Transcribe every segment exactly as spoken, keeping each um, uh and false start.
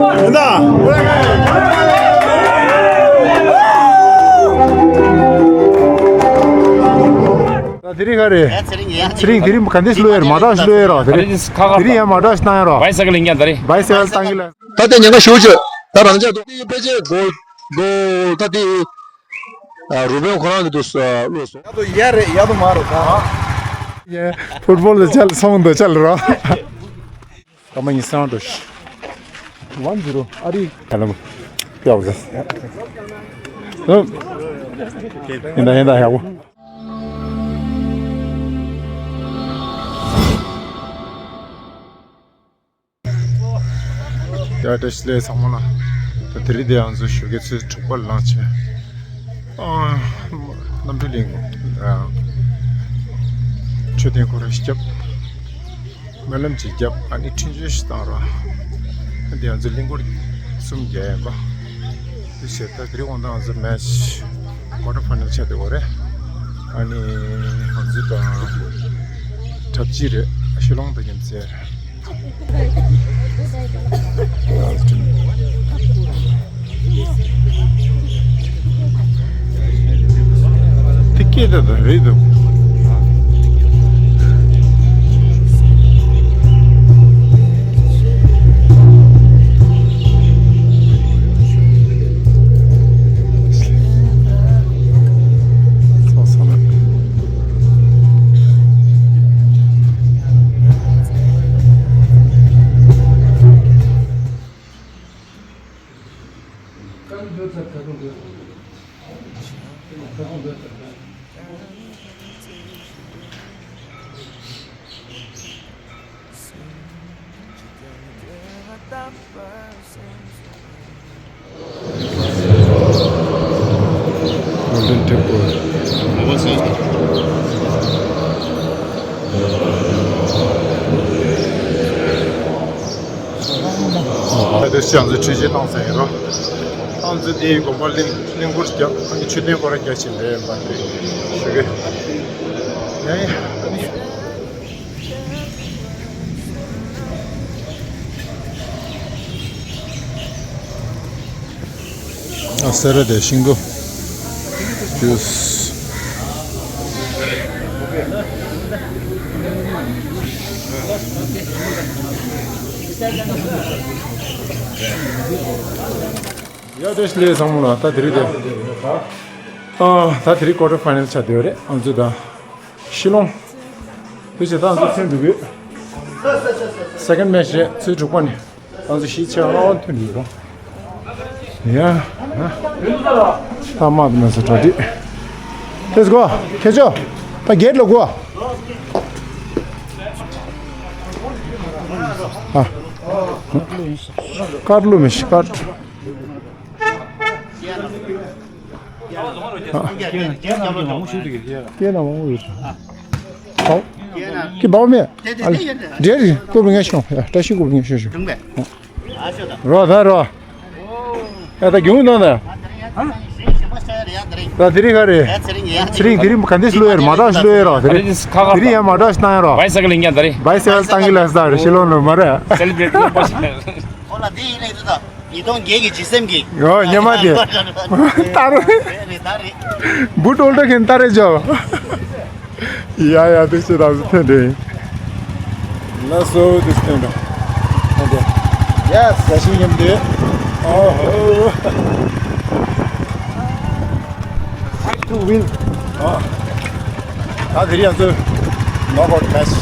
ད་དེ་རིང་ག་རེད། ཚེ་རིང་ཡ། ཚེ་རིང་དེ་རིང་ག་འདྲས་སློབ་ཡོད་རེད། མ་འདྲ་ཞིག་སློབ་ཡོད་རོགས། དེ་རིང་དེ་རིང་ཁ་ཁ་དེ་རིང་ཡང་མ་འདྲ་ཞིག་བཏང་ཡོད་རོགས། བའི་སི་ཀལ་ཡིན་ཀྱང་ད་རེད། བའི་སི་ཀལ་བཏང་གི་ལ། ད་ལྟ་ཉེན་ཁ་ཞེ་པོ་ཅིག་ད་རང་ཅག་ཏོག་ཙམ་ཕལ་ཆེར་གོ་གོ་ད་དེ་རུ་བན་ཁོ་རང་གི་དུ་བློས་སོང་། ཡ་དོ་ཡ་རེད། ཡ་དོ་མ་རེད་ད། ཡ་ཕུཊ་བོལ་དུ་ཆལ་སོང་དུ་ཆལ་རོགས། སྐར་མ་ཉི་ཤུ་རྩ་གཅིག་ཝན་ཛི་རོ། ཨ་རི། ཧ་ལམ། ཡག་པོ་ཟེར། ཡིན་ད་ཡིན་ད་ཡག་པོ། ཡ་བཀྲ་ཤིས་བདེ་ལེགས་ཚང་མ་ལ། ད་དེ་རིང་འདི་ང་ཚོ་ཞོགས་ཀའི་ཆུ་ཚོད་དྲུག་པ་ལངས་བྱས། ཨ། རྣམ་གྲོལ་གླིང་། ཨ། མཆོད་རྟེན་སྐོར་ར་ཞིག་བརྒྱབ། སྨོན་ལམ་ཅིག་བརྒྱབ། ཨ་ནི་འཕྲིན་བཅོལ་ཞིག་བཏང་རོགས། འདི་ང་ཚོ་གླིང་སྐོར་གསུམ་བརྒྱབ་ཡིན་པ། དེ་བྱས་ད་དེ་རིང་དབང་ཐང་ང་ཚོ་མེ་ཆི་ཀོ་ཊར་ཕའི་ནལ་ཆགས་བསྡད་ཡོད་རེད། ཨ་ནི་ང་ཚོ་དང་གྲབས་ཅིག་རེད། ཤི་ལོང་དང་མཉམ་བསྡད་རེད། དེ་སྐད་ད་ད་རེད་འདུག Golden Temple. ད་དེ་ཞང་ཚོས་འཕྲིན་བཅོལ་བཏང་ཚར་ཡིན་རོ། ཨང་ཚོ་དེའི་དགོན་པ་གླིང་གླིང་སྐོར་རྒྱབ། ཨ་ནི་མཆོད་རྟེན་སྐོར་ར་རྒྱག་བྱེད་འདྲ་ཡིན་པ་འདྲ་ཞུ་གི། ཡ་ཡ། ཨ་ནི། ཨ་སེ་ར་དེ་ཤིང་ཏོག་ཇུས། ཡ་བཀྲ་ཤིས་བདེ་ལེགས་ཚང་མ་ལ། ད་དེ་རིང་དེ། ཨ་ད་དེ་རིང་ཀོ་ཊར་ཕའི་ནལ་ཆགས་བསྡད་ཡོད་རེད། ཨང་ཚོ་དང་། ཤི་ལོང་། དེ་བྱས་ད་ང་ཚོ་ཐོན་འགྲོ་གི་ཡོད། སེ་ཀེན་ཌི་མེ་ཆི་རེད། ཆུ་ཚོད་དྲུག་པ་ནས་ང་ཚོ་གཞིས་ཆགས་ལྔ་པ་ཐོན་འགྲོ་གི་ཡོད། ཡ། ད་མ་དུ་མ་ཟ་གྲ་སྒྲིག Let's go. ཁྱེད་ཚོ། ད་གེ་ཊི་ལ་སྒོ། ཨ། ཀར་ལུ་མི་ཤི་ཀར། སྐྱེས་ན་མང་པོ་ཡོད། ཨོ། ཀི་བའོ་མེ། ཨ་ལེ། འདྲེ་རེད། ཀུ་བི་ངན་ཤོང་། ཡ། བཀྲ་ཤིས་ཀུ་བི་ངན་ཤོང་ཤོག་རོ་ད་རོ། ཡ་ད་རྒྱུང་ནང་ན། ད་དེ་རིང་ག་རེད། ཚེ་རིང་དེ་རིང་ག་འདྲས་སློབ་ཡོད་རེད། མ་འདྲ་ཞིག་སློབ་ཡོད་རོ། དེ་རིང་དེ་རིང་ཡང་མ་འདྲ་ཞིག་བཏང་ཡོད་རོ། བའི་སི་ཀལ་ཡིན་ཀྱང་ད་རེད། བའི་སི་ཀལ་བཏང་གི་ལ་ས་རེད། ཤི་ལོང་ལོ་མ་རེད། སེ་ལི་བྷི་རེ་ཊི་ཡག་པོ་ཞིག་ཁོ་ལ་དེ་ཡིན་ལེ་དུ་ད། ཉིས་སྟོང་བརྒྱད་ཀྱི་ཇི་སེམས་ཀྱི། ཡོ་ཉི་མ་དེ། ད་རེད། རེད་རེད་ད་རེད། བུ་ཏོལ་ཏོ་ཁེན་ད་རེད་ཇོ། ཡ་ཡ་དུ་ཆེ་དང་སུ་ཐོན་འདྲེ་ཡིན། ལ་སོ་དུ་ཐོན་འདྲ། ཐོན་འདྲེ། ཡ་ས་ཞིང་ཡིན་དེ། ཨོ་ཧོ། Fight to win. ཨ། ད་དེ་རིང་ང་ཚོ་ནོག་ཨའུ་ཊི་མེ་ཆི།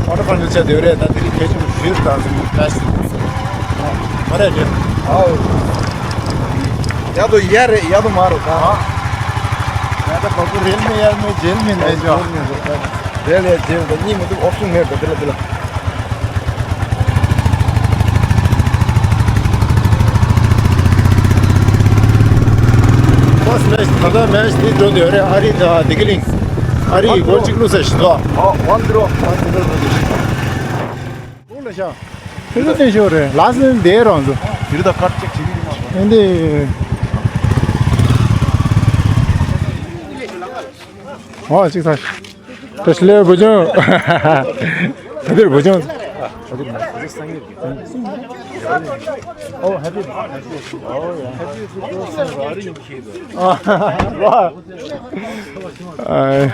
ཀོ་ཊར་ཕའི་ནལ་ཆགས་བསྡད་ཡོད་རེད། ད་དེ་རིང་གལ་ཆེན་པོ་ཞིག་ད་ཚོ་མེ་ཆི། ཨ། མ་རེད་རེད། ཨའོ། ཡག་ཏུ་ཡ་རེད། ཡག་ཏུ་མ་རེད་ད། ཨ། ཡ་ད་བ་ཀུ་རེད་མེད་ཡ་མེད་ཇེལ་མེད་མེད་ཇོ། རེད་ལས་ཇེལ་ད་གཉིས་མི་འདུག་ཨོབ་ཤན་མེད་ད་དེ་ལ་དེ་ལ། First match ད་ལྟ་མེ་ཆི་འདི་འགྲོ་འདོད་རེད། ཨ་རི་དང་བདེ་སྐྱིད་གླིང་། ཨ་རི་ཡི་གོ་གཅིག་བླུགས་ས་ཞིག་འདུག་ཨ། One zero. One zero འགྲོ་འདོད་ཞིག་འདུག་ལ་ཤ། ཁྱོད་ཚོ་བསྟན་ཤོག་རེད། ལགས་སེ་འདས་རོགས་ཚོ། ཡིར་ད་ཀར་ཅེག་བྱེད་ཀྱི་ཡིན་ན། ཨེ་འདི། ཨོ་གཅིག་ཚར། ད་ཤི་ལེ་བུ་ཆུང་། ད་དེར་བུ་ཆུང་། Oh, happy. Oh, yeah. Happy. Oh, wow. Uh,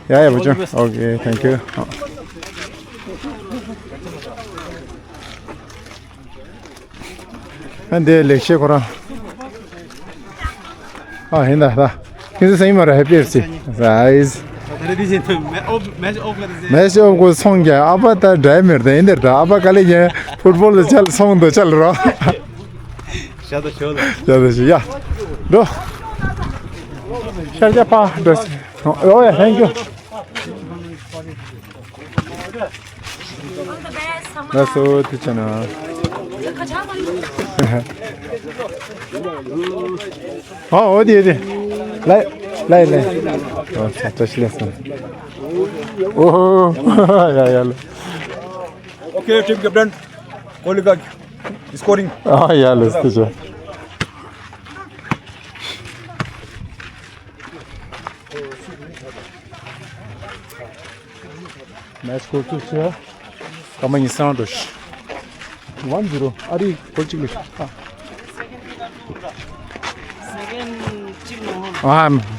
yeah, yeah, but okay, thank you. ཨ་འདི་ལེགས་བཤད་ཁོ་རང་། ཨ་ཧེ་ད་ད། ཁྱེད་ཚོ་སེང་མ་ར་ཧེ་པི་ཨེཕ་སི། རའིས། མེ་ཤི་ཨོབ་གོ་སོང་ཀྱང་ཨ་ཕ་ད་འདྲ་མེར་ད་ཡིན་དེར་ད་ཨ་ཕ་ག་ལེ་ཡིན། ཕུཊ་བོལ་ལ་ཆལ་སོང་དུ་ཆལ་རོ། ཤ་ད་ཤོ་ད། ཤ་ད་ཤོ་ཡ། འགྲོ། ཤར་ཇ་ཕ་འགྲོ། ཨོ་ཡ། Thank you. All the best. ལགས་སོ། ཐུགས་རྗེ་གནང་། ཨ་འོ་དེ་དེ། ལའི་ལའི་ལའི། ཨོ་ཚ་ཚ་ཤི་ལས་སོང་། ཨོ་ཧོ། ཡ་ཡ་ལ། Okay, team captain. Kolika scoring. ཨ་ཡ་ལ་ཐུགས་རྗེ་ཆེ། མེ་ཆི་སྐོར་ཚུགས་ཆེ། སྐར་མ་ཉི་ཤུ་རྩ་གཅིག་འགྲོ་ཤི། ཝན་ཛི་རོ། ཨ་རི་གོལ་གཅིག་ལས། ཨ། སེ་ཀེན་གཅིག་ནང་། ཨ་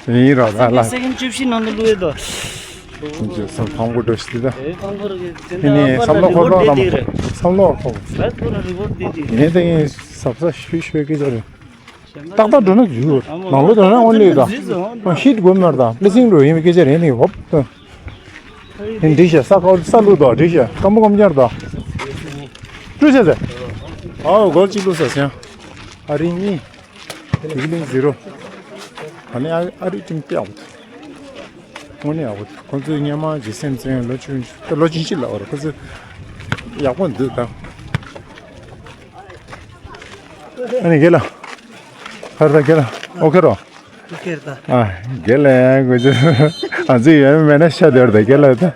ཡིན་རོ་ད་ལ། སེ་ཀེན་བཅུ་བཞི་ནང་དུ་བླུགས་ཡོད་དོ། ཁྱེད་ཚོ་ཕམ་གོ་འགྲོ་ཤི་ད། ཨེ་ཕམ་གོ་རེད། དེ་ནས་བསམ་བློ་འཁོར་ཐོག་དང་བསམ་བློ་འཁོར། ད་ཁོ་རང་རི་ཝར་དེ་དེ་རེད། ཡིན་ད་ཡིན་ཟབ་ས་ཤུ་ཤུ་སྐད་ཆ་རེད། ཏག་ཏག་འགྲོ་ན་འཇུ། ནང་ལོགས་འགྲོ་ན་འོན་ལེ་ད། ཧིཊ་དགོས་མེད་ད། པི་ལེ་སིང་འགྲོ་ཡིན་པའི་སྐད་ཆ་རེད་ནི་ཧོབ་ད། ཧིན་འགྲིག་ཤག་ས་ཁ་ས་ལུག་ད་འགྲིག་ཤག་སྐམ་པོ་སྐམ་རྐྱང་ད། བཀྲུ་བྱས་ཟེར། ཨའོ་གོལ་གཅིག་བླུགས་ས་སེང་། ཨ་རི་གཉིས། དིག་ལིང་ཟི་རོ། ཨ་ནི་ཨ་ཨ་རི་ཊིམ་དཔེ་ཡག་པོ་འདུག་དངོས་གནས་ཡག་པོ་འདུག་ཁོང་ཚོའི་སྔོན་མ་ཇི་སེམས་བཙན་ལོ་བཅུ་ད་ལོ་བཅུ་གཅིག་ལ་བར་ཁོང་ཚོ་ཡག་པོ་འདུག་ད། ཨ་ནི་རྒན་ལགས། ཁར་ད་རྒན་ལགས་ཨོ་ཁེ་རོ། ཨོ་ཁེ་རེད་ད། ཨ་རྒན་ལགས་ཡང་དགོས་ཚུལ་ཨ་ཙི་ཡོད་མེད་ན་ཤ་དེར་ད་རྒན་ལགས་ད།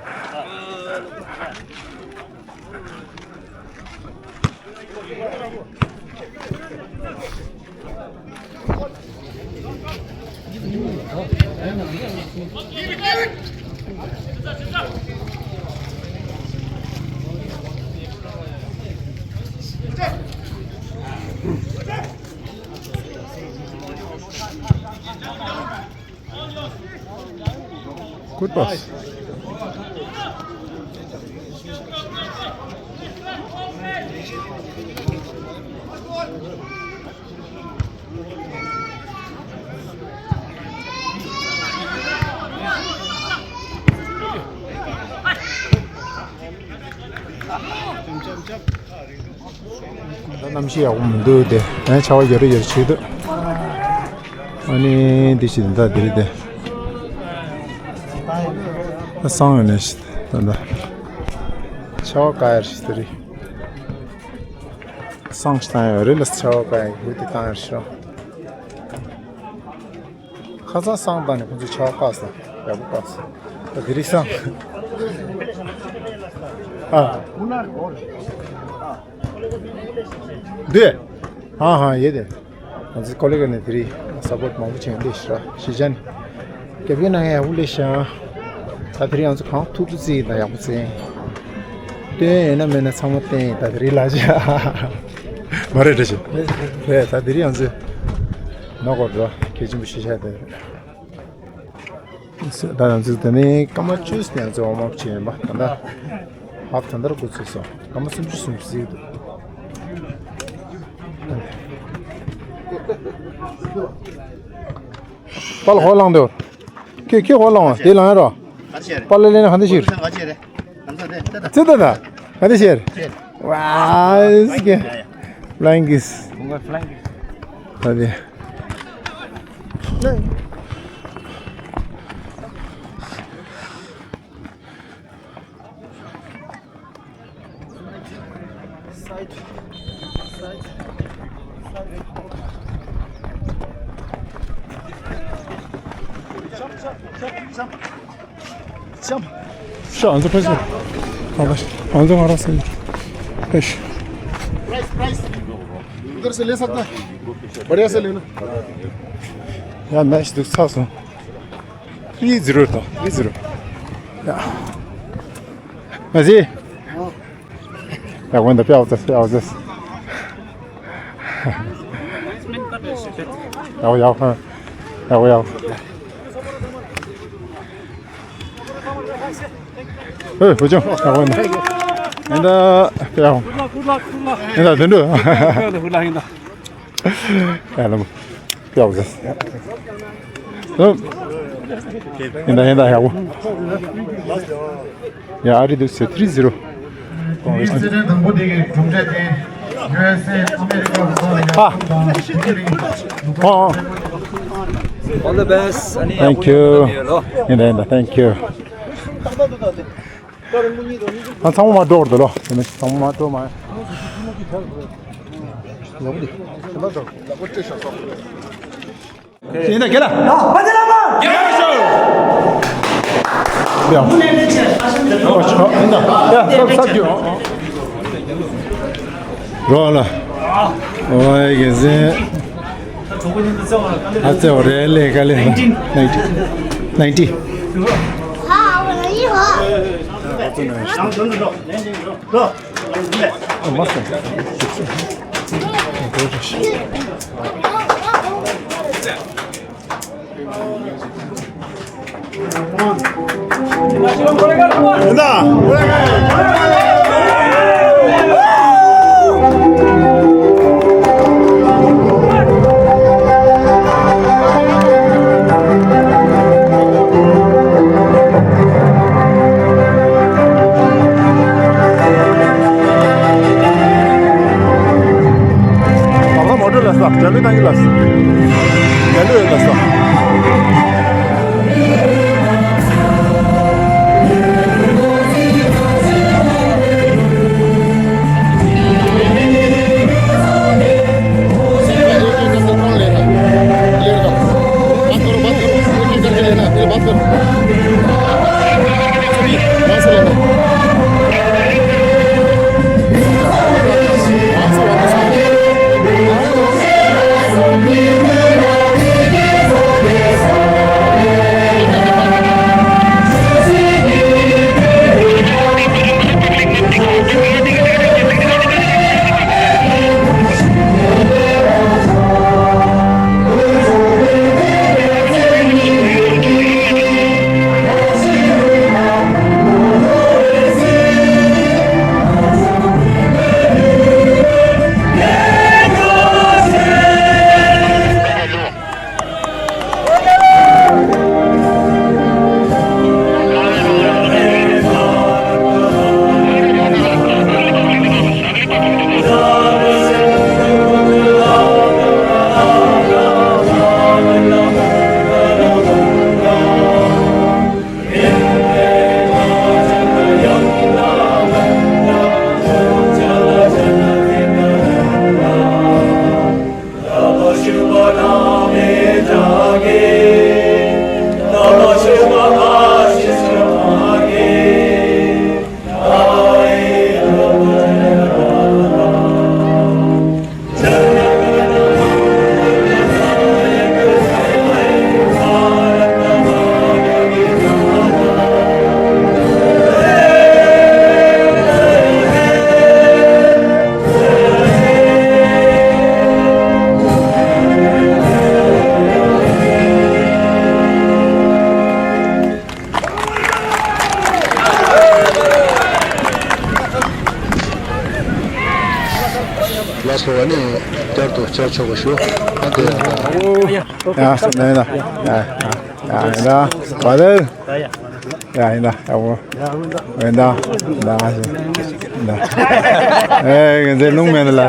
Good pass. ད་གནམ་གཤིས་ཡག་པོ་མི་འདུག་དེ། ཨ་ནི་ཆར་པ་ཡོད་རེད་ཡོད་རེད་བྱེད་འདུག་ཨ་ནི་འདི་ཞིག་འདི་འདྲ་འདི་རེད་དེ། ད་སང་ཡོད་ནས་ཞིག་ད་ད། ཆར་པ་ག་ཡར་ཞིག་དེ་རེད། སང་ཞིག་བཏང་ཡོད་རེད་ལ་ཆར་པ་ག་ཡར་འགུལ་དེ་བཏང་ཡར་ཞིག་ཁ་སང་སང་དང་ནི་ཁོང་ཚོ་ཆར་པ་བཀག་སོང་། ཡག་པོ་བཀག་སོང་། ད་དེ་རིང་སང་། ཨ། འདི། ཧ་ཧ་ཡེ་དེ། ང་ཚོ་ཀོ་ལི་ག་ནས་དེ་རིང་སཔོར་ཊི་མང་པོ་བྱས་འདི་ཤི་ར་ཤི་ཅན། རྒྱབ་ཀྱི་ནང་ཡག་པོ་ལས་ཤ། ད་དེ་རིང་ང་ཚོ་གང་ཐུབ་ཐུབ་རྩིས་ཡིན་ད་ཡག་པོ་རྩིས། སྟོན་ཡོད་ན་མེད་ན་ཚང་མ་བསྟན་ཡིན་ད་དེ་རིང་ལ་ཤ། མ་རེད་འདྲ་ཞིག་ད་དེ་རིང་ང་ཚོ་ནོ་གོ་ར་གལ་ཆེན་པོ་ཤི་ཤ་དེ་རེད། ད་ང་ཚོ་དེ་ནས་སྐར་མ་བཅུ་ནས་ང་ཚོ་ཝོམ་ཨབ་བྱས་ཡིན་པ་ད་ལྟ་ཧབ་ད་ལྟར་འགོ་ཚུགས་སོང་། སྐར་མ་སུམ་ཅུ་སུམ་ཅུ་ཟིག་འདུག་པཱ་ལགས་ཧོ་ལངས་དེ། ཁྱེད་ཁྱེད་ཧོ་ལངས་བ་དེ་ལངས་ཡ་རོ། པཱ་ལགས་ལེན་ན་ག་འདྲ་ཞིག་ཙི་ད་ད། ག་འདྲ་ཞིག་ཝའི་སི་ཀེ། ཕླའིང་ཀིས། ད་དེ། ཤ་ཨ་ཚོ་ཕེ་ཤ། ཨ་ཕེ་ཤ། ཨ་ཚོ་ང་རང་སེ་ཕེ་ཤ། price price उधर से ले सकता है। बढ़िया से लेना। ཡ་མེ་ཆི་འདུག་ཚར་སོང་། three zero དང་three zero། ཡ། ང་ཚོས། ཡ་ཝན་ད་ཕེ་ཨའུ་ཚ་ཕེ་ཨའུ་ཚ། ཡག་པོ་ཡག་པོ། ཡག་པོ་ཡག་པོ། ཨེ། བུ་ཆུང་། ཡག་པོ་ཡིན་ད། ཡིན་ད། ཡག་པོ། ཡིན་ད། དེ་འདྲ། ཡ་ལ་མོ། ཡག་པོ་ཟེར། ཡིན་ད། ཡིན་ད། ཡག་པོ། ཡ། ཨ་རི་འདུག་ཟེར། three zero། ཡུ་སི་སི་དྲན་དང་པོ་དེ་གའི་གྲུབ་འབྲས་དེ་ཡུ་ཨེས་ཨེ་ཨ་མེ་རི་ཀ་ལ་སོང་ཡག་ཨ། ཐང་དང་དེ་གའི་རིང་ལུག་ཨ། All the best. ཨ་ནི། Thank you. ཡག་པོ་ཡོད་ལོ། ཡིན་ད། ཡིན་ད། Thank you. ཨ། ཚང་མ་མ་འགྲོ་བར་དུ་ལོ། དེ་ནས་ཚང་མ་མ་འགྲོ་མ། ཡིན་ད། རྒན་ལགས། ཡ། ཡ། ཡ། ཡ། ཡ། ཡ། ཡ། རོགས་ལ། ཨོའི་གེ་ཟེ། ཨ་ཙེ། འོ་རེད་ལེ། ག་ལེ། ནའིན་ཊི། ནའིན་ཊི། ལ་ས། རྒྱ་ལོས་བཏང་གི་ལ་ས། རྒྱ་ལོས་ལ་ས། ལགས་སོ། ཨ་ནི་བསྐྱར་དུ་བཅར་ཆོག་པ་ཞུ། ཨ་དེ། ཡ། ཡ། ཡ། ཡ། ཡ། ཡ། ཡ། ཡ། ཡ། ཡ། ཡ། ཡ། ཡིན་ད། ཡག་པོ། ཡིན་ད། ད། ད། ཨེ། ངས་ལུང་མེད་ལ། ཡ།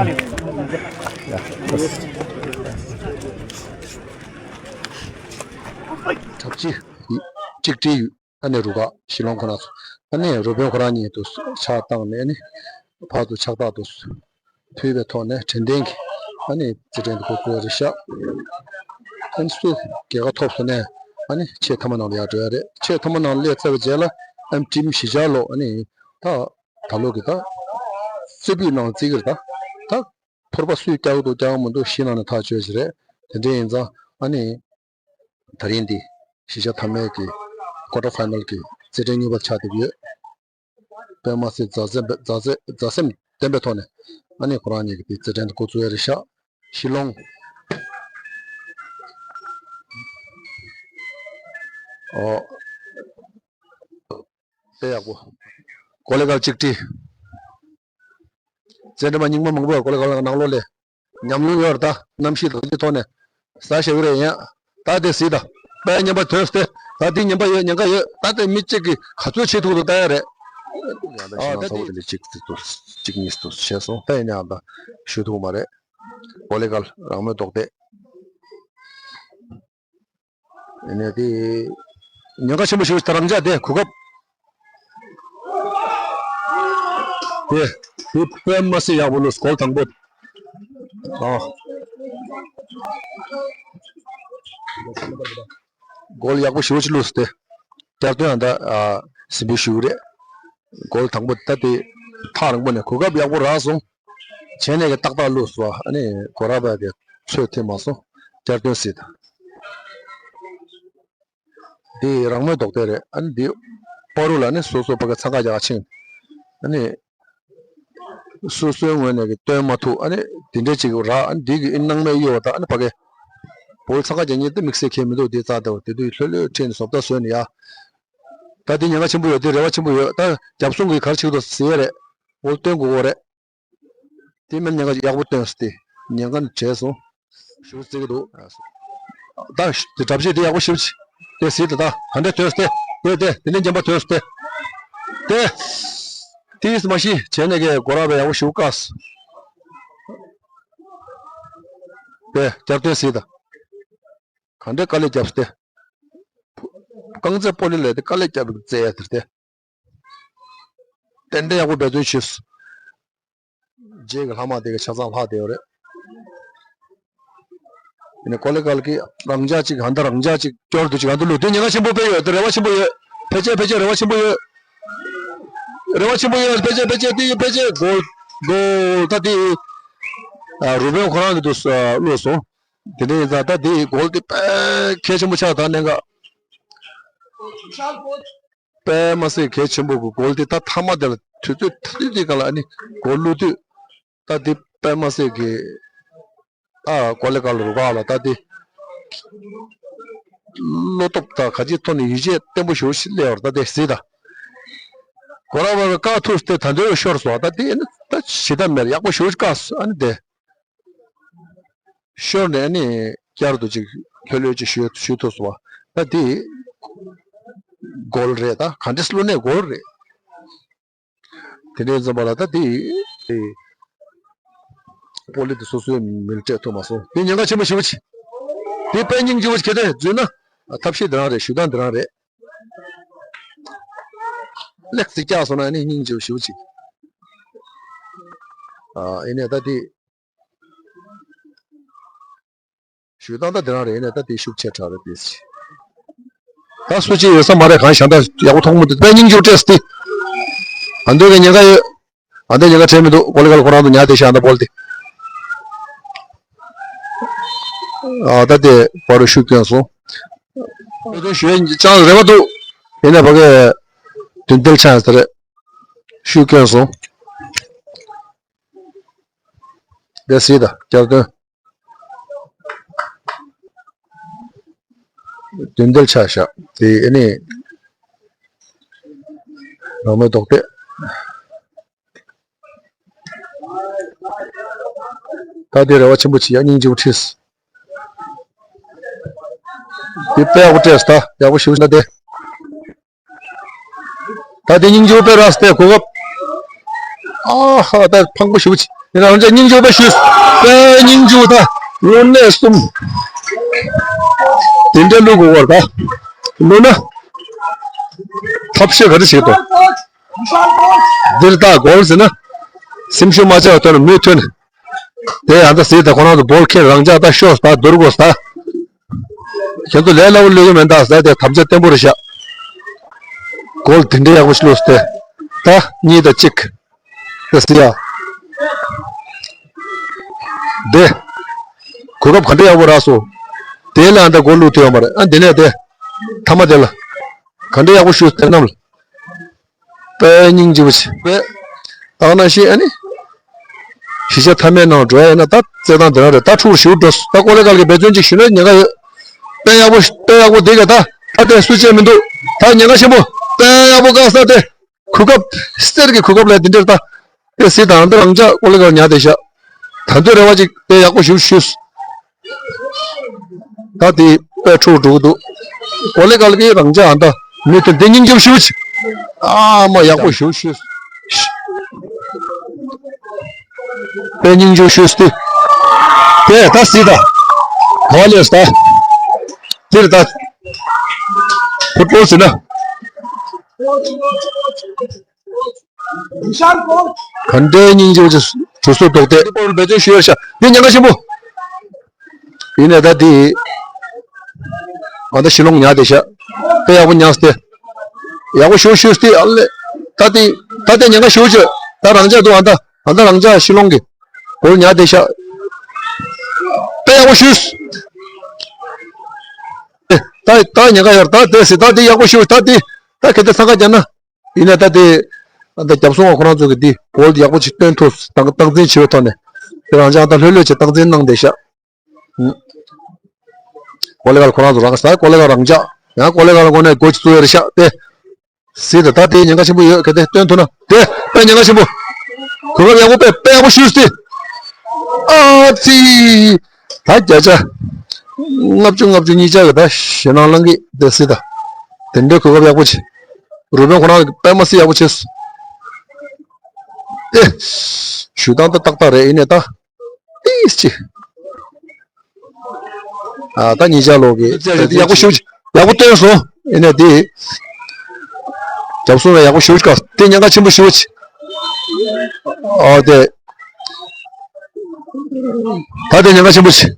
གྲབས་ཅི། གཅིག་སྒྲིལ་ཡོད། ཨ་ནི་རུ་ཁག་ཞི་ལོང་ཁོ་ན་ཚོ། ཨ་ནི་རུ་དཔོན་ཁོ་རང་ཉིད་དུ་ཕྱག་བཏང་ནས་ནི། བར་དུ་ཕྱག་རྟགས་དུ་ཕུལ་བའི་ཐོག་ནས་དྲན་རྟེན་གྱི། ཨ་ནི་རྩེད་འགྲན་དུ་འགོ་བཙུགས་ཡ་རེད་ཤག་ཨ་ནི་སུ་རྒྱལ་ཁ་ཐོབ་སོང་ནས། ཨ་ནི་ཆེས་མཐའ་མ་ནང་ལ་ཡར་འགྲོ་ཡ་རེད། ཆེས་མཐའ་མ་ནང་ལ་སླེབས་ཚར་བའི་རྗེས་ལ་ཨམ་ཊིམ་གཞིས་ཆགས་ལོ། ཨ་ནི་ད་ད་ལོ་གི་ད་རྩེ་ཕུད་ནང་རྩེ་གི་རེད། ད་ད་ཕོར་པ་སུས་བཀྱག་འདུག་བཀྱག་མི་འདུག་གཞི་ནང་ནས་ཐག་གཅོད་ཀྱི་རེད། དེ་འདྲ་ཡིན་ཙང་། ཨ་ནི་ད་རིང་འདི་གཞིས་ཆགས་མཐའ་མའི་གི་ཀོ་ཊར་ཕའི་ནལ་གི་རྩེད་འགྲན་གཉིས་པ་ཆགས་བསྡད་ཡོད། དཔེ་མ་སྲིད་མཛའ་བརྩེ་མཛའ་བརྩེ་མཛའ་སེམས་ལྡན་པའི་ཐོག་ནས། ཨ་ནི་ཁོ་རང་གཉིས་ཀྱིས་དེ་རྩེད་འགྲན་དུ་འགོ་བཙུགས་ཡ་རེད་ཤག་ཤི་ལོང་། ཨོ། དཔེ་ཡག་པོ། གོ་ལེ་གལ་གཅིག་ཁྲི། བཙན་དྲི་མ་རྙིང་མ་མང་པོ་གོ་ལེ་གལ་ནང་ལོགས་ལས། ཉམས་མྱོང་ཡོད་རེད་ད། གནམ་གཤིས་དང་དེ་ཐོག་ནས། ས་ཞབས་རེ་ཡིན། ད་དེ་སྲིད་ད། དཔེ་ཉམས་པ་ཐོན་སྟེ། ད་དེ་ཉམས་པ་ཡོད། ཉེན་ཁ་ཡོད། ད་དེ་མི་གཅིག་གིས་ག་ཚོད་བྱེད་ཐུབ་ཐུབ་ལྟ་ཡ་རེད། ཡང་ད་ཨ་ཤི་ད་ང་ཚོ་དེ་དེ་ལས་གཅིག་ཏུ་གཅིག་གཉིས་སུ་བྱས་སོང་། ད་ཡིན་ཡང་ད་ཞུ་ཐུབ་མ་རེད། གོ་ལེ་གལ་རང་མོས་རྡོག་རྡེག་ཡིན་ནའི་དེ། ཉེན་ཁ་ཆེན་པོ་ཞིག་ད་རང་འཇགས་དེ་གོ་སྐབས། དེ། དེ་དཔེ་མ་སྲིད་ཡག་པོ་ལུས་གོལ་དང་པོ། ཨ། གོལ་ཡག་པོ་ཞེ་པོ་ཅིག་ལུས་ཏེ། བསྐྱར་ཐོན་ཡང་ད་ཨ་ཟིན་པོ་ཞུ་གི་རེད། གོལ་དང་པོ་ད་དེ་ཐག་རིང་པོ་ནས་གོ་སྐབས་ཡག་པོ་རག་སོང་། བྱས་ནས་གི་ཏག་ཏག་ལུས་སོང་། ཨ་ནི་གོ་ར་པ་གི་ཚོད་ཐིག་མ་སོང་། བསྐྱར་ཐོན་སྲིད། འདི་རང་མོས་རྡོག་རྡེག་རེད། ཨ་ནི་འདི་པ་རུ་ལ་ནི་སོ་སོ་ཕ་གི་འཚང་ཁ་རྒྱག་ཕྱིན། ཨ་ནི་སོ་སོའི་ངོས་ནས་གི་སྟོན་མ་ཐུབ། ཨ་ནི་འདི་འདྲ་ཅིག་རག་ཨ་ནི་འདི་གི་ཨིན་སྣང་མེད་གཡོ་བ་དང་། ཨ་ནི་ཕ་གི་བོལ་འཚང་ཁ་རྒྱག་མཁན་དེ་དམིགས་བསལ་ཁྱད་མི་འདུག་འདི་རྩ་ལྟ་བུ་དེ་དུས་ལྷོད་ལྷོད་ཁྲིད་ནས་བཟོ་ལྟ་བཟོས་ནས་ཡ། ད་འདི་ཉེན་ཁ་ཆེན་པོ་ཡོད། འདི་རེ་བ་ཆེན་པོ་ཡོད། ད་རྒྱབ་སོང་གི་གར་ཆིག་ཏུ་ཟེར་རེད། འོ་སྟོན་དགོས་གོ་རེད། དེ་མིན་ཉེན་ཁ་ཡག་པོ་བཏོན་སྟེ་ཉེན་ཁ་ནི་བྲལ་སོང་། ཞུ་རྩི་གི་འདུག་ད་དེ་གྲབས་ཆེ་དེ་ཡག་པོ་ཞིབ་ཅིག་དེ་ཟིག་དེ་ད་ག་འདྲ་ཐོན་སྟེ། དེ་དེ་དེ་ནས་འཇམ་པ་ཐོན་སྟེ། དེ་དེས་མ་ཤི་བྱས་ནས་གི་གོ་ར་བས་ཡག་པོ་ཞིབ་བཀག་དེ་རྒྱབ་དེ་ཟིག་ད་ག་འདྲ་དཀའ་ལས་རྒྱབ་སྟེ། རྐང་རྩེད་སྤོ་ལོ་ལས་དེ་དཀའ་ལས་རྒྱབ་རྩེ་ཡ་དེར་དེ། ཏན་ཏན་ཡག་པོ་འབད་བརྩོན་བྱོས། རྗེས་ཀྱི་ལྷག་མ་དེ་གི་ཆ་ཚང་ལྷག་བསྡད་ཡོད་རེད། ཡིན་ནའི་གོ་ལེ་གལ་གྱི་རང་འཇགས་ཅིག་ཧན་ད་རང་འཇགས་ཅིག་སྐྱོར་དུ་ཅིག་ཧན་ད་ལུས་དོན་ཉེན་ཁ་ཆེན་པོ་དཔེ་ཡོད་དེ། རེ་བ་ཆེན་པོ་ཡོད། ཕལ་ཆེར་ཕལ་ཆེར་རེ་བ་ཆེན་པོ་ཡོད། རེ་བ་ཆེན་པོ་ཡོད། ཕལ་ཆེར་ཕལ་ཆེར་དེ་ཡོད། ཕལ་ཆེར་གོལ་གོལ་ད་དེ་ཨ་རུ་བེན་ཁོ་རང་གི་དུ་བླུགས་སོང་། དེ་འདྲ་ཡིན་ཙང་ད་དེ་གོལ་དེ་དཔེ་གལ་ཆེན་པོ་ཆགས། ད་གནད་འགག་དཔེ་མ་སྲིད་གལ་ཆེན་པོ་གི་གོལ་དེ་ད་མཐའ་མ་དེ་ལ་དུས་ཚོད་ཐུང་ཐུང་དེ་ག་ལ་ཨ་ནི་གོལ་བླུགས་དུས་ད་དེ་དཔེ་མ་སྲིད་གི་ཨ་གོ་ལེ་གལ་རུ་ག་ལ་ད་དེ་བློ་སྟོབས་དང་ག་ཅིའི་ཐོག་ནས་ཡིད་ཆེས་བརྟན་པོ་ཞེ་པོ་ཞིག་སླེབས་པ་རེད། ད་དེ་ཟིག་ད་གོ་ར་བ་བཀག་ཐུབ་སྟེ་ད་འདོད་ཤོར་སོང་། ད་དེ་ནི་ད་ཞེ་དྲག་མེད། ཡག་པོ་ཞེ་པོ་ཞིག་བཀག་སོང་། ཨ་ནི་དེ། ཤོར་ནས་ནི་བསྐྱར་དུ་ཅིག་ལྷོད་ལྷོད་ཅིག་ཞུ་ཞུ་ཐུབ་སོང་བ། ད་དེ་གོལ་རེད། ད་ག་འདྲས་བླུགས་ནའི་གོལ་རེད། དེ་འདྲས་འཛོམས་པ་ལ་ད་དེ་དེ་སྤོ་ལོ་དེ་སོ་སོའི་མིང་སྤྲད་ཐུབ་མ་སོང་། དེ་ཉེན་ཁ་ཆེན་པོ་ཞེ་པོ་ཅིག་དེ་དཔེ་སྙིང་རྗེ་པོ་ཅིག་གལ་ཏེ་འཛུལ་ན་ཐབས་ཤེས་དེ་རང་རེད། ཞུ་སྟངས་དེ་རང་རེད། ལེགས་ཙིག་བཀྱགས་སོང་ན་ནི་སྙིང་རྗེ་པོ་ཞེ་པོ་ཅིག་ཨ་ཡིན་ནའི་ད་དེ། ཞུ་སྟངས་ད་དེ་རང་རེད། ཡིན་ནའི་ད་དེ་ཤུགས་ཆེ་དྲགས་རེད་དེ། ད་སུ་གཅིག་ཡོད་ས་མ་རེད། གང་ཞག་ད་ཡག་པོ་མཐོང་མི་འདུག་དཔེ་སྙིང་རྗེ་པོ་སྤྲད་སོང་དེ། ཨ་འདོད་ཀྱི་ཉེན་ཁ་ཡོད། ཨ་འདོད་ཉེན་ཁ་འཕྲད་མི་འདུག་གོ་ལེ་གལ་ཁོ་རང་ཚོ་ཉར་དེ་ཤག་ད་བོལ་དེ། ཨ་ད་དེ་བར་དུ་ཤུགས་བསྐྱོན་སོང་། དེ་དོན་ཞུ་ཡ་ཅང་རེ་བ་འདུག་ཡིན་ནའི་ཕ་གི་དུས་འདིར་ཆགས་ས་རེད། ཤུགས་བསྐྱོན་སོང་། དེ་སྲིད་ད་བསྐྱར་དོན། དུས་འདིར་ཆགས་ཤག་དེ་ཨ་ནི་རང་མོས་རྡོག་རྡེག་ད་དེ་རེ་བ་ཆེན་པོ་བྱེད་ཡ། སྙིང་རྗེ་པོ་ཁྲིད། དེ་དཔེ་ཡག་པོ་སྤྲད་སོང་། ད་ཡག་པོ་ཞེ་པོ་ཞིག་ན་དེ། ད་དེ་སྙིང་རྗེ་པོ་དཔེ་རག་སྟེ་གོ་སྐབས། ཨ་ཧ། ད་ཕངས་པོ་ཞེ་པོ་ཅིག་ཡིན་ན་རང་ཅག་སྙིང་རྗེ་པོ་དཔེ་ཞུས། དཔེ་སྙིང་རྗེ་པོ་ད་ལོ་གནས་གསུམ། དེ་འདྲ་བླུག་དགོས་པར་ད་བླུག་ན། ཐབས་ཤེས་ག་རེ་བྱེད་དོ། འདིར་ད་གོལ་ཟེར་ན། སེམས་ཤུགས་མ་ཆག་ཐོན་ནས་མུ་མཐུད་ནས། དེ་ཡང་ད་ཟེར་ད་ཁོ་རང་ཚོ་བོལ་ཁྱེར་རང་འཇགས་ད་ཤོག་ད་བསྡུར་དགོས་ད། ཁྱེད་ཚོ་ལས་སླ་པོ་ལས་ཀྱི་མེད་ད་ཟེར་དེ་དམ་བཅའ་བརྟན་པོ་རེད་ཤག་གོལ་དེ་འདྲའི་ཡག་པོ་ཞིག་བླུགས་ཏེ། ད་གཉིས་དང་གཅིག་དེ་ཟེར་ཡ། དེ། གོ་སྐབས་ག་འདྲ་ཡག་པོ་རག་སོང་། དེ་ལ་ཨ་ད་གོལ་བླུགས་ཐུབ་ཡོད་མ་རེད། ཨ་འདི་ནས་དེ། མཐའ་མ་དེ་ལ། ག་འདྲ་ཡག་པོ་ཞུ་དེ་རྣམས་ལ། དཔེ་སྙིང་རྗེ་པོ་ཞིག་དཔེ། ད་ག་ནང་བཞིན་ཨ་ནི། གཞིས་ཆགས་མཐའ་མའི་ནང་འགྲོ་ཡ་ཡིན་ན་ད་ རྩེད་ཐང་དེ་རང་རེད། ད་ཕྲུ་གུར་ཞུ་འགྲོ། ད་ཀོ་ལེ་གལ་གྱི་འབད་བརྩོན་ཅིག་ཞུ་ན་ཉེན་ཁ་ཡོད། དཔེ་ཡག་པོ་དཔེ་ཡག་པོ་འདི་ག་ད་ད་དེ་སུ་བྱས་མི་འདུག་ད་ཉེན་ཁ་ཆེན་པོ། དཔེ་ཡག་པོ་བཀག་ས་དེ། གོ་སྐབས་གསེར་གྱི་གོ་སྐབས་ལ་འདི་འདྲར་ད། དེ་སྲིད་དང་འདི་རང་ཅག་ཀོ་ལེ་གལ་ཉར་བསྡད་ཤག་ད་དུང་རེ་བ་ཅིག་དཔེ་ཡག་པོ་ཞུ་ཞུས། ད་དེ་དཔེ་འཁྲུག་འགྲོ་གི་འདུག་ཀོ་ལེ་གལ་གྱི་རང་ཅག་ཨ་ད་མི་དེ་འདི་སྙིང་རྗེ་ཞུ་ཅིག་ཨ་མ་ཡག་པོ་ཞུ་ཞུས། དཔེ་སྙིང་རྗེ་ཞུས་ཏེ། དེ་ད་སྲིད་ད། ག་ལེར་ད། དེར་ད། ཕུ་ཏོ་ཟེར་ན། ག་འདྲའི་སྙིང་རྗེ་བ་ཅིག་གྲུ་ཟུར་རྡོག་རྡེག་འབད་བརྩོན་ཞུ་ཡོད་ཤག་འདི་ཉེན་ཁ་ཆེན་པོ། ཡིན་ནའི་ད་འདི། ཨ་ད་ཤི་ལོང་ཉར་བསྡད་ཤག་དཔེ་ཡག་པོ་ཉར་སྟེ། ཡག་པོ་ཞུ་ཞུས་ཏེ་ཨ་ལེ། ད་འདི། ད་འདི་ཉེན་ཁ་ཞུ་ཅོ། ད་རང་ཅག་འདུག་ཨ་ད། ཨ་ད་རང་ཅག་ཤི་ལོང་གི། གོལ་ཉར་བསྡད་ཤག་དཔེ་ཡག་པོ་ཞུས། ཨེ། ད་ད་ཉེན་ཁ་ཡོད་ད་དེ་སྲིད་ད་འདི་ཡག་པོ་ཞུ་ད་འདི། ད་གལ་ཏེ་ས་ཁ་རྒྱབ་ན། ཡིན་ན་ད་དེ། ཨ་ད་རྒྱབ་སོང་བ་ཁོ་རང་ཚོ་གི་འདི་བོལ་ཡག་པོ་ཅིག་སྟོན་ཐུབ་སྟངས་སྟངས་འཛིན་བྱེད་པའི་ཐོག་ནས། དེ་རང་ཅག་ད་ལྷོད་ལྷོད་བྱས་སྟངས་འཛིན་གནང་བསྡད་ཤག་ཀོ་ལེ་གལ་ཁོ་རང་ཚོ་རང་ས་ཀོ་ལེ་གལ་རང་ཅག་ཡང་ཀོ་ལེ་གལ་ངོ་ནས་སྒོ་ཅིག་བཙུགས་ཡོད་རེད་ཤག་དེ། སྲིད་དེ་ད་དེ་ཉེན་ཁ་ཆེན་པོ་ཡོད་གལ་ཏེ་སྟོན་ཐུབ་ན་དེ་དཔེ་ཉེན་ཁ་ཆེན་པོ། གོ་སྐབས་ཡག་པོ་དཔེ་དཔེ་ཡག་པོ་ཞུས་ཏེ། ཨ་ཙི། ད་བརྒྱ་ཆ། ལྔ་བཅུ་ལྔ་བཅུ་གཉིས་ཆ་གི་ད་ཞེད་སྣང་ལངས་གི་དེ་སྲིད་ད། དེ་འདྲའི་གོ་སྐབས་ཡག་པོ་ཆེ། རུ་དཔོན་ཁོ་རང་གི་དཔེ་མ་སྲིད་ཡག་པོ་ཆེ། ཨེ། ཞུ་སྟངས་ད་ཏག་ཏག་རེད་ཡིན་ནའི་ད། ཏིས་ཅི། ཨ་ད་གཉིས་ཆ་ལོག་གི་ཡག་པོ་ཞུ་ཡག་པོ་སྟོན་སོང་ཡིན་ནའི་དེ། རྒྱབ་སོང་ལ་ཡག་པོ་ཞུ་ཀ་དེ་ཉེན་ཁ་ཆེན་པོ་ཞུ་ཅི། ཨོ་དེ། ད་དེ་ཉེན་ཁ་ཆེན་པོ་ཆེ།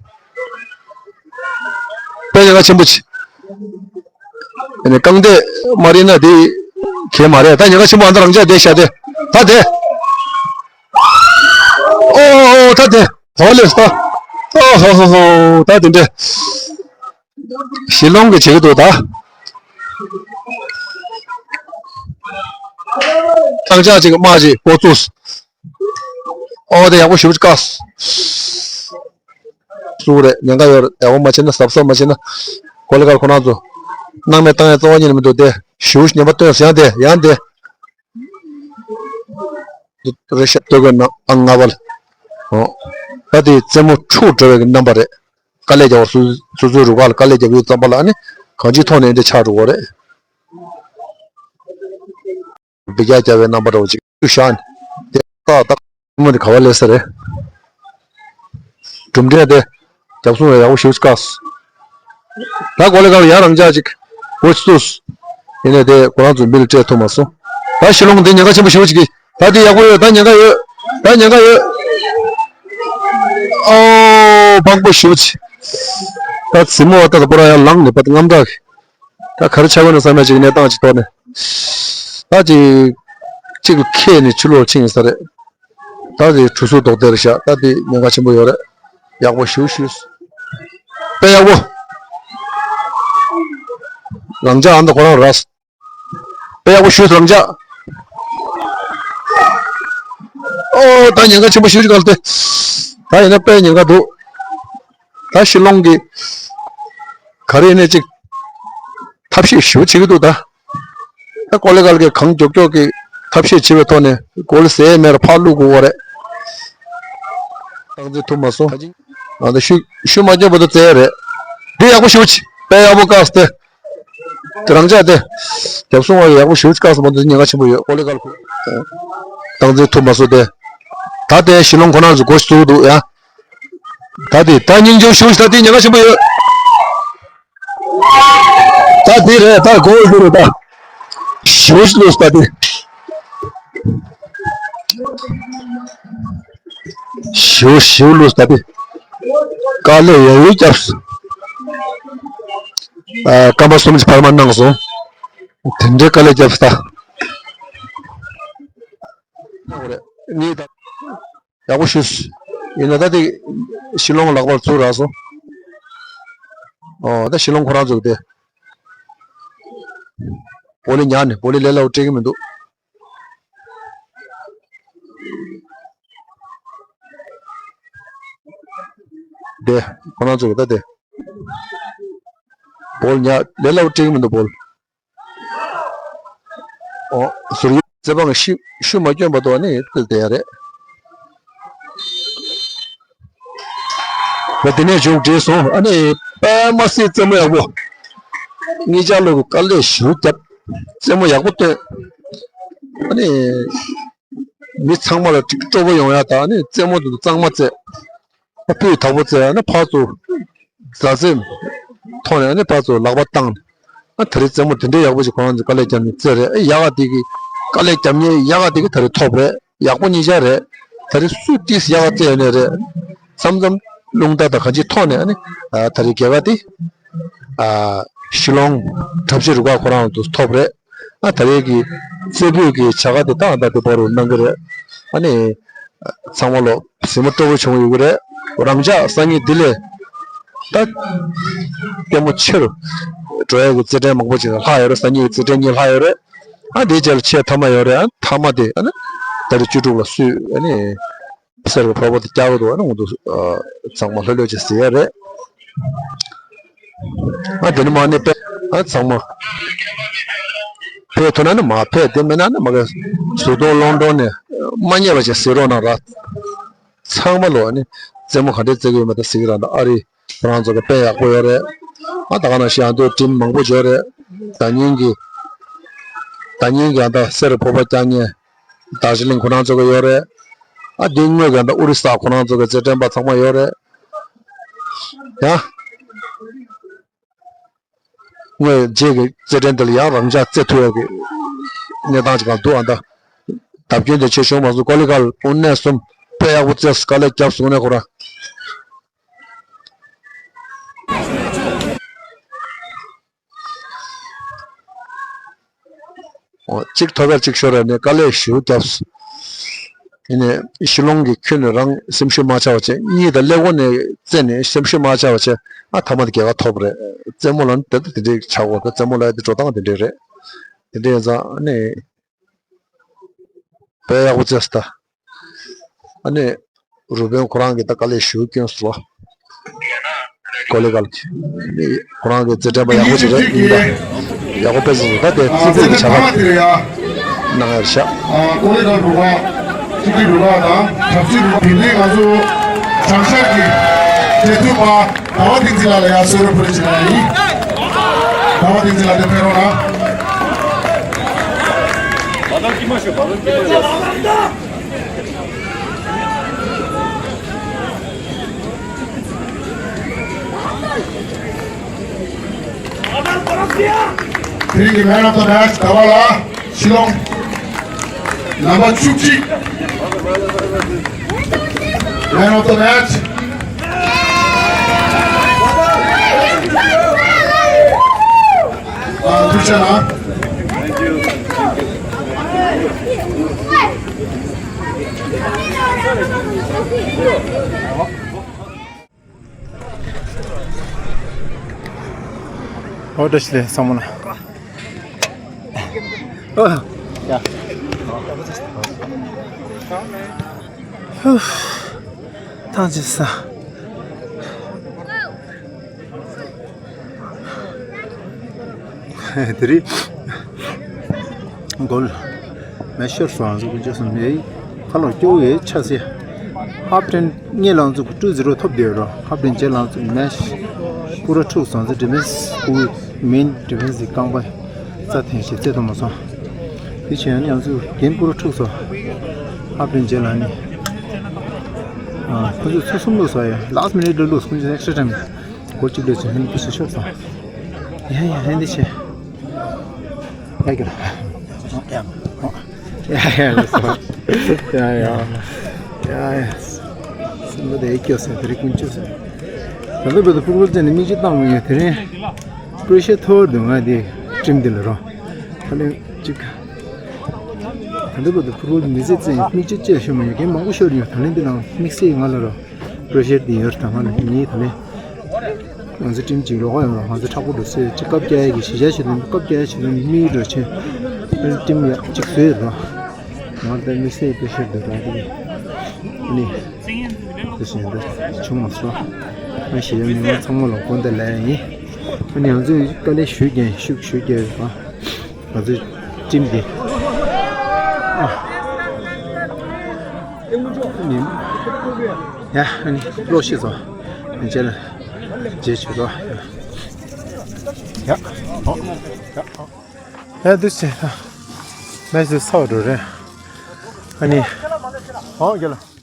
དཔེ་ཉེན་ཁ་ཆེན་པོ་ཆེ། ཨ་ནི་རྐང་རྡེག་མ་རེད་ན་དེ་གས་མ་རེད། ད་ཉེན་ཁ་ཆེན་པོ་ཨ་ད་རང་ཅག་དེ་བཞག་དེ། ད་དེ། ཨོ་ཨོ་ཨོ་ད་དེ། ཧོ་ལེ་ད། ཨོ་ཧོ་ཧོ་ཧོ་ད་དེ་འདྲ། ཤི་ལོང་གི་བྱེད་ཀྱི་འདུག་ད། རྐང་ཅག་ཅིག་དམག་ཅིག་འགོ་བཙུགས། ཨོ་དེ་ཡག་པོ་ཞེ་པོ་ཅིག་བཀག་སུ་རེད་ཉེན་ཁ་ཡོད་རེད། ཡག་པོ་མ་བྱས་ན་གཟབ་གཟབ་མ་བྱས་ན། གོ་ལེ་གལ་ཁོ་རང་ཚོ། སྣང་མེད་བཏང་ཡ་རྩ་བ་ཉིད་ནས་མི་འདུག་སྟེ། ཞེ་པོ་ཞིག་ཉེན་པ་སྟོན་ཟེར་ཡང་དེ་ཡང་དེ། རེ་ཤ་སྟོད་གོས་ནང་ཨང་ལྔ་པ་ལ། ཨོ། ད་དེ་རྩེད་མོ་འཁྲུག་འགྲོ་བའི་རྣམ་པ་རེད། དཀའ་ལས་རྒྱག་པར་སོ་སོ་སོའི་རུ་ཁག་ལ་དཀའ་ལས་རྒྱག་ཡོད་ཙམ་པ་ལ་ཨ་ནི་གང་ཅིའི་ཐོག་ནས་འདི་ཆགས་འགྲོ་གི་རེད། འབུད་རྒྱག་རྒྱག་པའི་རྣམ་པ་འདྲ་བོ་ཅིག་ཏུ་ཤར་ནས་དེ་ཏག་ཏག་མོ་འདི་ག་བ་ལས་ས་རེད། གྲུབ་འབྲས་དེ་རྒྱབ་སོང་བས་ཡག་པོ་ཞེ་པོ་ཅིག་བཀག་སོང་། ད་གོ་ལེ་གལ་ཡང་རང་འཇགས་ཅིག་འགོ་ཚུགས། ཡིན་ནའི་དེ་ཁོ་རང་ཚོའི་མི་ལ་སྤྲད་ཐུབ་མ་སོང་། ད་ཤི་ལོང་འདི་ཉེན་ཁ་ཆེན་པོ་ཞེ་པོ་ཅིག་གིས། ད་དེ་ཡག་པོ་ཡོད། ད་ཉེན་ཁ་ཡོད། ད་ཉེན་ཁ་ཡོད། ཨོ་དཔང་པོ་ཞེ་པོ་ཅིག་ད་ཟིན་མོ་བ་ད་ད་པོ་ར་ཡར་ལངས་ནས་པ་ད་རྔམ་དྲག་གི། ད་ག་རེ་ཆགས་ཀྱི་ན་བསམ་ཡ་ཅིག་གནས་སྟངས་ཅིག་ཐོག་ནས། ད་ཅིག་གཅིག་ལ་ཁད་ནས་ཕྱི་ལོགས་ཕྱིན་ཡིན་ས་རེད། ད་དེ་གྲུ་ཟུར་རྡོག་རྡེག་རེད་ཤག་ད་དེ་ཉེན་ཁ་ཆེན་པོ་ཡོད་རེད། ཡག་པོ་ཞུ་ཞུས། དཔེ་ཡག་པོ། རང་འཇགས་ཨ་མདོ་ཁོ་རང་ར། དཔེ་ཡག་པོ་ཞུས་རང་འཇགས། ཨོ་ད་ཉེན་ཁ་ཆེན་པོ་ཞུ་ཅིག་གལ་ཏེ། ད་ཡིན་ན་དཔེ་ཉེན་ཁ་འདུག་ད་ཤི་ལོང་གི། ག་རེ་ཡིན་ནའི་ཅིག་ཐབས་ཤེས་ཞེ་པོ་བྱེད་ཀྱི་འདུག་ད། ད་ཀོ་ལེ་གལ་གྱིས་གང་མགྱོགས་མགྱོགས་ཀྱི་ཐབས་ཤེས་བྱེད་པའི་ཐོག་ནས་གོ་ལེ་ཟས་མེར་ཕར་བླུག་དགོས་པ་རེད། སྟངས་འཛིན་ཐུབ་མ་སོང་། ང་ཚོ་ཤུ་ཤུ་མ་སྐྱོན་པ་དུ་བཙལ་རེད། འདི་ཡག་པོ་ཞེ་པོ་བྱེད། དཔེ་ཡག་པོ་བཀག་སྟེ། དེ་རང་འཇགས་དེ། རྒྱབ་སོང་བ་ཡག་པོ་ཞེ་པོ་བཀག་སོང་བ་འདི་ཉེན་ཁ་ཆེན་པོ་ཡོད། ཀོ་ལེ་གལ་ཁུ། སྟངས་འཛིན་ཐུབ་མ་སོང་སྟེ། ད་ལྟའི་ཤི་ལོང་ཁོ་རང་ཚོ་སྒོ་ཞིག་བཙུགས་འདུག་ཡ། ད་དེ་ད་སྙིང་རྗེ་ཞེ་པོ་ཞིག་ད་དེ་ཉེན་ཁ་ཆེན་པོ་ཡོད། ད་དེ་རེད་ད་གོ་དེ་རེད་ད། ཞེ་པོ་ཞིག་ལོས་ད་དེ། ཞེ་པོ་ཞེ་པོ་ལོས་ད་དེ། དཀའ་ལས་ཡང་ཡང་བརྒྱབ་སོང་། ཨ་སྐར་མ་གསུམ་གྱི་བར་མ་གནང་སོང་། དེ་འདྲའི་དཀའ་ལས་བརྒྱབ་སོང་ད། ངས་ད། ཡག་པོ་ཞུས། ཡིན་ན་ད་དེ་ཤི་ལོང་ལག་པར་ཚུར་རག་སོང་། ཨོ་ད་ཤི་ལོང་ཁོ་རང་ཚུགས་ཏེ། བོ་ལི་ཉར་ནས་བོ་ལི་ལས་སླ་བོ་སྤྲད་ཀྱི་མི་འདུག་ཁོ་རང་ཚོ་གི་ད་དེ། བོལ་ཉག་ལས་སླ་པོ་སྤྲད་ཀྱི་མི་འདུག་བོལ། ཨོ། ཟུར་ཡོད་རྩེད་པ་ཤུ་ཤུ་མ་སྐྱོན་པ་དོ་ནི་ཏིལ་དེ་ཡ་རེད། ད་དེ་ནས་མཇུག་བསྒྲིལ་སོང་། ཨ་ནི་པད་མ་སེ་རྩེད་མོ་ཡག་པོ། གཉིས་ཆ་ལོ་གི་དཀའ་ལས་ཞེ་པོ་བརྒྱབ། རྩེད་མོ་ཡག་པོ་སྟོན། ཨ་ནི་མི་ཚང་མ་ལ་ཅིག་སྤྲོ་པོ་ཡོང་ཡ་ད། ཨ་ནི་རྩེད་མོ་དེ་གཙང་མ་རྩེ། ཨ་སྤུས་དག་པོ་རྩེ། ཨ་ནི་ཕར་ཚུར་མཛའ་བརྩེ་ཐོག་ནས་ཨ་ནི་ཕར་ཚུར་ལག་པ་བཏང་ནས། ཨ་ད་རེས་རྩེད་མོ་དེ་འདྲའི་ཡག་པོ་ཞིག་ཁོ་རང་ཚོས་དཀའ་ལས་བརྒྱབ་ནས་རྩེ་རེད། ཨ་ཡག་ག་དེ་གི་དཀའ་ལས་བརྒྱབ་མཁན་ཡག་ག་དེ་གི་ད་རེས་ཐོབ་རེད། ཡག་པོ་གཉིས་ཆ་རེད། ད་རེས་སུས་ཏིས་ཡག་ག་རྩེ་ཡོད་ནའི་རེད། མཚམས་མཚམས་རླུང་རྟ་དང་གང་ཅིའི་ཐོག་ནས་ཨ་ནི་ཨ་ད་རེས་རྒྱལ་ཁ་དེ་ཨ་ཤི་ལོང་གྲབས་ཆེ་རུ་ཁག་ཁོ་རང་ཚོ་ཐོབ་རེད། ཨ་ད་རེས་ཀྱི་རྩེ་ཕུད་ཀྱི་བྱ་དགའ་དེ་ད་ཨ་ད་དེ་བར་དུ་གནང་གི་རེད། ཨ་ནི་ཚང་མ་ལོ་གཟིགས་མོ་སྤྲོ་པོ་བྱུང་ཡོད་ཀྱི་རེད། རང་ཅག་སང་ཉིན་འདི་ལས་ད་ལྟད་མོ་ཆེ་རུ་འགྲོ་ཡ་གི་རྩེད་འགྲན་མང་པོ་ཅིག་ལྷག་ཡོད་རེད། སང་ཉིན་གྱི་རྩེད་འགྲན་གཉིས་ལྷག་ཡོད་རེད། ཨ་དེའི་རྗེས་ལ་ཆེས་མཐའ་མ་ཡོད་རེད། ཨ་མཐའ་མ་དེ་ཨ་ནི་ད་རེས་བཅུ་དྲུག་ལ་སུས་ཨ་ནི་གསེར་གྱི་ཕོར་པ་དེ་བཀྱག་གི་འདུག་ཨ་ནི་འོ་འདུག་ཚང་མ་ལྷོད་ལྷོད་ཅིག་གཟིགས་ཡ་རེད། ཨ་དེ་ནི་མ་ནི་དཔེ་ཨ་ཚང་མ་ཕེབས་ཐུབ་ན་ནི་མ་ཕེབས། དེ་མིན་ན་ནི་མ་གི་གཟུགས་མཐོང་ཀློང་གྲོལ་ནས་མ་ཉེས་པ་ཅིག་གཟིགས་རོགས་གནང་ར། ཚང་མ་ལོ་ཨ་ནི་རྩེད་མོ་ག་འདྲས་རྩེ་གི་ཡོད་མེད་ད་གཟིགས་ར། ད་ཨ་རི་ཁོ་རང་ཚོ་གི་དཔེ་ཡག་པོ་ཡོད་རེད། ཨ་ད་ག་ནང་བཞིན་ཨ་མདོའི་ཊིམ་མང་པོ་ཡོད་རེད། ད་ཉིན་གྱི་ད་ཉིན་གྱི་ཨ་ད་གསེར་ཕོར་པ་བཀྱག་མཁན་རྡོ་རྗེ་གླིང་ཁོ་རང་ཚོ་གི་ཡོད་རེད། ཨ་དེ་སྔོན་གྱི་ཨ་ད་ཨོ་རི་ས་ཁོ་རང་ཚོ་གི་རྩེད་འགྲན་པ་ཚང་མ་ཡོད་རེད། ཡ། སྔོན་རྗེས་ཀྱི་རྩེད་འགྲན་དེ་ལ་ཡང་རང་འཇགས་རྩེ་ཐུབ་ཡག་གི་གནས་སྟངས་ཅིག་གང་འདུག་ཨ་ད་བརྡབ་སྐྱོན་དེ་ཆེ་ཆུང་མ་སོང་། ཀོ་ལི་གལ་དངོས་གནས་གསུམ་དཔེ་ཡག་པོ་རྩེས། དཀའ་ལས་བརྒྱབ་སོང་ནས་ཁོ་ར། གཅིག་ཐོབ་པར་གཅིག་ཤོར་བ་ནས་དཀའ་ལས་ཞེ་པོ་བརྒྱབ་སོང་། ཡིན་ནའི་ཤི་ལོང་གི་ཁྱོན་ནས་རང་སེམས་ཤུགས་མ་ཆག་པ་བྱས། གཉིས་དང་ཀླད་ཀོར་ནས་རྩེ་ནས་སེམས་ཤུགས་མ་ཆག་པ་བྱས། ཨ་མཐའ་མ་དེ་རྒྱལ་ཁ་ཐོབ་རེད། རྩེད་མོ་ལ་ནི་དེ་ལྟ་དེ་འདྲའི་ཆགས་དགོས་རེད། རྩེད་མོ་ལ་ཡ་དེ་འགྲོ་སྟངས་དེ་འདྲའི་རེད། དེ་འདྲའི་ཡིན་ཙང་ཨ་ནི་དཔེ་ཡག་པོ་རྩེས་སོང་ད། ཨ་ནི་རུ་དཔོན་ཁོ་རང་གིས་ད་དཀའ་ལས་ཞེ་པོ་བསྐྱོན་སོང་། ཀོ་ལི་གལ་ཁོ་རང་གི་རྩེད་འགྲན་པ་ཡག་པོ་ཞིག་རེད། ཡིན་ད་ཡག་པོ་དཔེ་ཟིན་སོང་། ད་དེ་རྩེད་མོ་གི་བྱ་དགའ་གནང་ཡ་རེད་ཤག་ཀོ་ལི་གལ་རུ་ཁག་ཅིག་གི་རུ་ཁག་དང་གྲབས་ཅིག་རུ་ཁག་དེ་ནས་ང་ཚོ་བྱང་ཤར་གྱི་འབྲེལ་མཐུད་པ་ཟླ་བ་བསྟན་འཛིན་ལགས་ལ་ཡང་གསོལ་རས་ཕུལ་རེ་ཞུ་ཡ་ཡིན། ཟླ་བ་བསྟན་འཛིན་ལགས་དེ་ཕེབས་རོགས་གནང་། དེ་རིང་གི་Man of the Match ཟླ་བ་ལགས། ཤི་ལོང་། ལམ་པ་བཅུ་གཅིག Man of the Match. ཨ་ཐུགས་རྗེ་གནང་། ཨོ་བཀྲ་ཤིས་བདེ་ལེགས་ཚང་མ་ལ། ཨོ། ཡ། ཧུ། ཐང་ཆད་ས། དེ་རིང་གོལ་མེ་ཤོར་སོང་། ང་ཚོ་ཀུན་སྤྱོད་སོང་མེ་ཁ་ལོ་སྐྱོ་བོ་ཡོད་ཆ་སྲིད། ཧབ་ཊེན་ངེད་ལ་ང་ཚོ་ཀུ་ཊུ་ཛི་རོ་ཐོབ་བསྡད་ཡོད་རོ། ཧབ་ཊེན་རྗེས་ལ་ང་ཚོ་མེ་པུ་ར་འཁྲུགས་སོང་། ང་ཚོ་ཌི་ཕེན་སི་ཕུལ་མེན་ཌི་ཕེན་སི་གི་རྐང་པ་རྩ་འཐེན་ཞིག་རྩེ་ཐུབ་མ་སོང་། དེ་བྱས་ནས་ང་ཚོ་གན་པུ་ར་འཁྲུགས་སོང་། ཧབ་ཊེན་རྗེས་ལ་ནི་ཨ་ཁོ་ཚོས་ཚོ་གསུམ་བླུགས་སོང་ཡ། ལཱསི་མི་ནིཊ་ལ་བླུགས། ཁོ་ཚོས་ཨེག་སི་ཊྲ་ཊེམ་གོལ་གཅིག་བླུགས་ཚེ་ཧན་ཕུ་སུ་ཤོར་སོང་། ཡ་ཡ་ཧན་དེ་བྱས། ཡ་གི་ར། ཡ་ཡ་ལ་སོ། ཡ་ཡ། ཡ་ཡ། སེམས་པ་དེ་སྐྱོ་སེ་དེ་རིང་ཀུན་སྤྱོད་སེ། ད་ལྟ་བར་དུ་ཕུར་བུ་ལ་བརྟེན་ནས་མིག་ཆུ་བཏང་མྱོང་ཡོད། དེ་རིང་པྲེ་ཤར་མཐོ་བར་འདུག་ང་དེ་ཊིམ་དེ་ལ་རོ། ད་ལན་གཅིག་ད་ལྟ་བར་དུ་ཕུར་བུ་མི་ཚེ་རྩེ་ཡིན་མིག་ཆུ་བཅད་ཤོར་མ་ཡོང་། གན་མང་པོ་ཤོར་མྱོང་། ད་ལན་འདི་ནང་དམིགས་བསལ་ང་ལ་རོ། པྲེ་ཤར་འདི་ཡོད་རེད། ད་ང་ལ་ངའི་ད་ལན་ང་ཚོ་ཊིམ་གཅིག་ལོགས་ཀ་ཡོང་རོགས། ང་ཚོ་མཁྲེགས་པོ་འགྲོ་སྲིད། གཅིག་བཀའ་རྒྱ་ཡ་གི་གཞི་བཞག་བྱེད་དོན། བཀའ་རྒྱ་ཡ་བྱེད་དོན་མིག་འགྲོ་ཆེན་ཊིམ་ཡ་གཅིག་བཟོས་རོགས། ང་ལ་དམིགས་བསལ་པྲེ་ཤར་འདུག་རོགས་དེ་ནི་དེ་བཞིན་འདི་བྱུང་མ་སོང་། ང་ཞེ་ཡ་མི་མང་ཚང་མ་ལ་དགོངས་དག་ལབ་ཡ་ཡིན། ཨ་ནི་ང་ཚོས་དཀའ་ལས་ཞུས་ཀྱང་ཤུགས་ཞུས་ཀྱང་ཡོད་པ། ང་ཚོའི་ཊིམ་འདི། ཨ། ཨ་ནི། ཡ་ཨ་ནི་གློག་ཤེས་སོང་། རྗེས་ལ་རྗེས་བྱེད་རོགས། ཡ། ཨོ། ཡ་ཨོ། ཡ་འདུག་སེ། མེ་སུ་ཚ་བ་འགྲོ་རེད། ཨ་ནི། ཨོ་རྒྱལ་ལ།